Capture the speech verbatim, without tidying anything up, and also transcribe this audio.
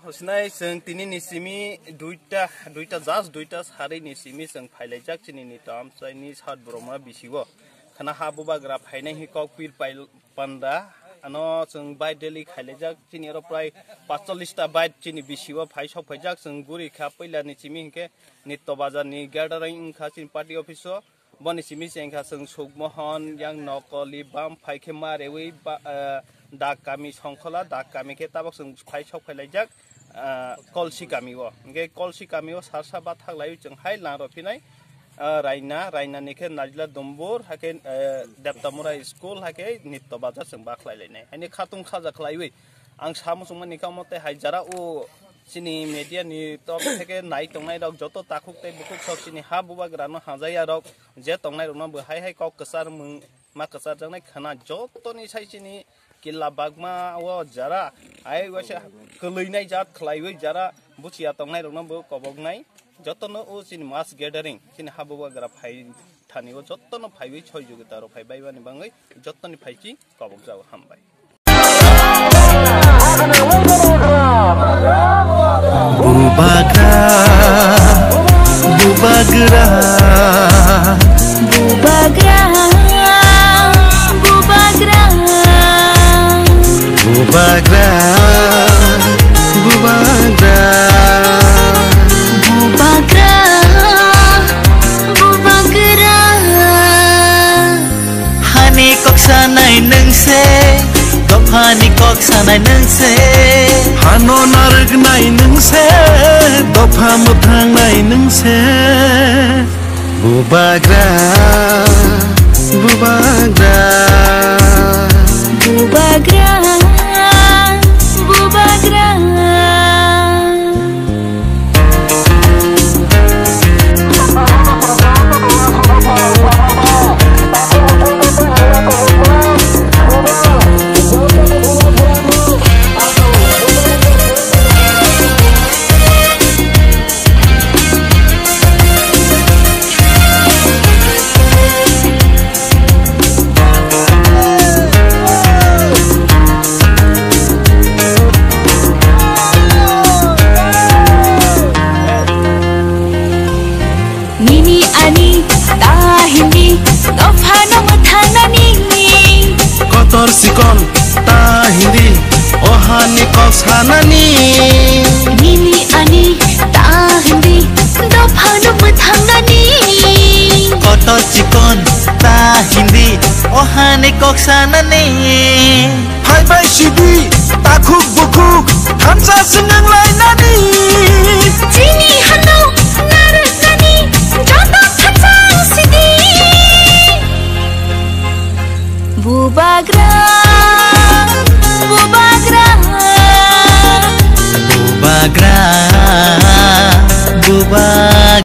Hosnai chwng tini ni simi duita, duita, just duita sari ni simi chwng phailaijak chini ni tam chai ni sat boroma bisi o. Khana ha bubagra phainai hi kok pir pai panda. Ano chwng bike rally khailaijak chini oro prai paitsollis ta bike chini bisi o phai sok phaijak chwng guri kha puila ni simi hinkhe Nitto Bazar ni gathering wngkha chini party office o. Boni simi se wngkha chwng Sukmohon, yang Nokoli, bam phai khe ma rewi ba, eh, dak kami Songkhola, dak kami khe tabok chwng phai sok phailaijak, eh, Kolsi kami o. Hingke Kolsi kami o sarsa bathak laiwi chwng hai lang rw phinai, eh, Raina, Raina ni khe Najla Dumbur, hakhe, eh, Deptamura school, hakhe Nitto Bazar chwng bakhlai lainai. Haini khatung khaja khlaiwi ang sa muchungmani kamo tei hai jara o chini media ni tok theke nai tongnai rok joto takhuk tei bukhuk sok chini ha bubagra no hajaya rok je tongnai rokno bo hai hai kok kwchar mung ma kwcharjaknai khana jotoni sai chini killa bagma o jara ai waisa kwlwinai jat khlaiwi jara buchiya tongnai rokno bo koboknai jotono o chini mass gathering chini ha bubagra phai thani o jotono phaiwi soi jogita rok phai baibani bangwi jotoni phaichi kobok jago hambai. Bubagra, bubagra. Bubagra, bubagra. Bubagra, bubagra. Bubagra, bubagra. Hani kok sanai nwng se, dophani kok sanai nwng se. Hano narwknai nwng se, dopha mwthangnai nwng se. Bubagra, bubagra. Bubagra, bubagra. Nini ani ta hindi dophano mwthangnani. Kotor sikon ta hindi ohani kok sanani. Nini ani ta hindi dophano mwthangnani. Kotor sikon ta hindi ohani kok sanani. Phai bai sidi, takhuk bukhuk, thansa swnang lainani. Chini hano narwknani, joto khachang sidi. Bubagra, bubagra.